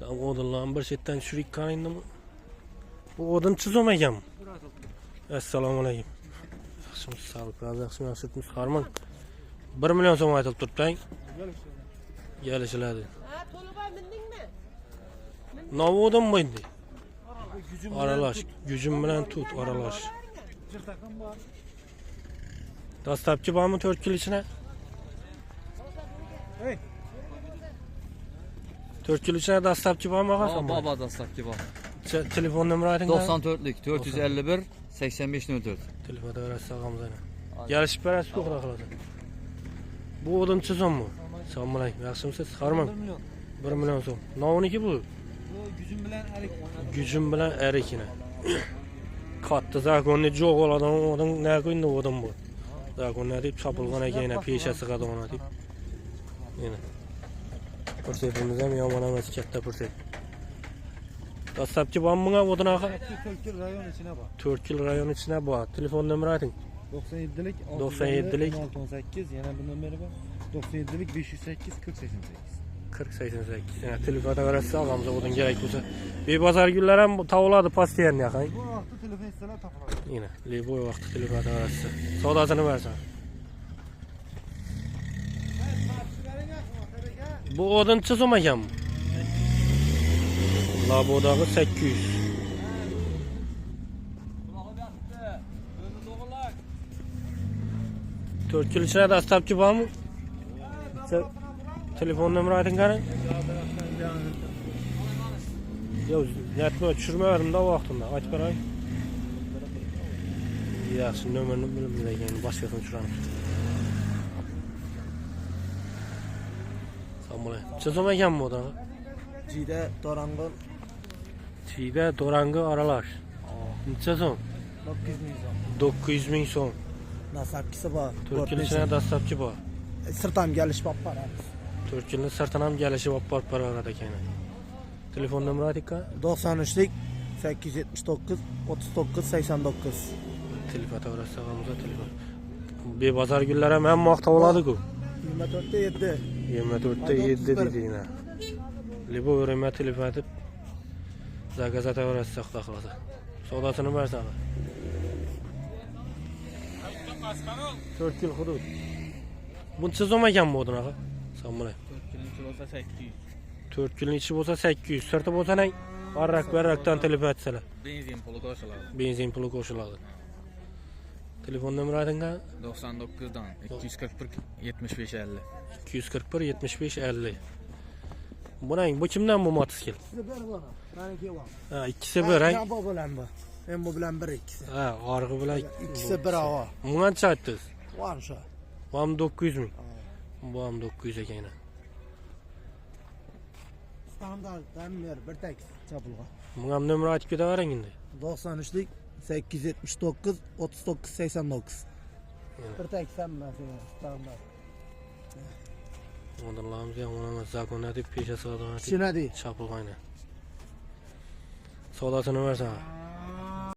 Odunlarni bir chetdan tushirik qarayndimi? Bu odun so'm ekanmi? Assalomu alaykum. Yaxshimisiz, sog'liqlaringiz yaxshimi, yaxshimisiz? Qarmang. 1 million so'm aytilib turibdi. Kelishiladi. Ha, To'labay mindingmi? Nima odun bu endi? Aralash, gujum bilan tut aralash. Dastlabki bormi 4 kilo ichine? 4 kilo ichine dastlabki bormi og'a? Baba dastlabki bor. Telefon nomeri ayting. 94lik 451 8504. Telefon berasiz og'amiz ana. Kelishib berasiz ku, xudo xohlasa. Bu odunchi so'mmi? Assalomu alaykum. Yaxshimisiz? Qarmang. 1 million so'm. Novuniki bu? Bu gujum bilan arik. Gujum bilan arikina. Katta zakonni jo'q oladi, odun ne qo'ydi odun bu. Zakonni deb chopilgan ekan, yana peshasi qadona deb. Yana. Pursepimiz ham yomon emas, katta pursep. Dastlabki bormi bunga odun axa? 4 kil rayon ichine bor. 4 kil rayon ichine bor. Telefon nomeri ayting. 97lik 97lik 1618, yana bir nomeri bor. 97lik 508 4088. 4088. Yana telefon berasiz og'amiz odun kerak bo'lsa. Bebozor kunlar ham topiladi постоянно yaqin. Bu vaqtda telefon etsalar topiladi. Yine любой vaqtda telefon berasiz. Savdosini bersin. Bu odun necha so'm ekan bu? Labodagi 800. 4 kilo ichida dastlabki bormi? Telefon nomeri ayting qani. Yo'q, netmi tushirmadim-da vaqtida. Aytib beray. Yaxshi, nomerini bilmayman ekan, boshqasini tushiramiz. Assalomu alaykum. Necha so'm ekan bu odam? Jiyda torang'i. Jiyda torang'i aralash. Necha so'm? 900 ming so'm. 900 ming so'm. Dastlabkisi bor. 4 kilo ichida dastlabki bor. Sirt ham kelishib olib boramiz. 4 kiloni sirtini ham kelishib olib borib boraveradi ekan. Telefon nomeri ayting-a? 93lik 879 39 89. Telefon to'g'risida og'amizga telefon. Bebozor kunlar ham hamma vaqt topiladi-ku. 24da 7. 24da 7 deydi yine. Любой время telefon etib zakaz etaverasiz, xudo xohlasa. Savdosini bersa. 4 kil hudud. Buncha so'm ekan bu odun ağa? Assalomu alaykum. 4 kiloni ichi bo'lsa 800. 4 kiloni ichi bo'lsa 800, sirti bo'lsa nang arrak barrakdan telefon etsalar. Benzin puli qo'shiladi. Benzin puli qo'shiladi. Telefon nomeri ayting-a? 99dan 241 75 50. 241 75 50. Bunang bu kimdan bu motosikl? Ikkisi bir bor. Meniki bor. Ha, ikkisi bir, ha. Bu bilan bu. Men bu bilan bir ikkisi. Ha, org'i bilan ikkisi bir ava. Bunga qancha aytdingiz? Var shu. Bu ham 900 ming. Bu ham 900 ekan. Standart dammer bir tekis chopilgan. Bunga ham nomer aytib ketavering endi. 93lik 879 39 89. Bir tekis hammasi standart. Odunlarimiz ham emas, zakonni deb peshasi odam Tushunadi. chopilgan. Savdosini bersan.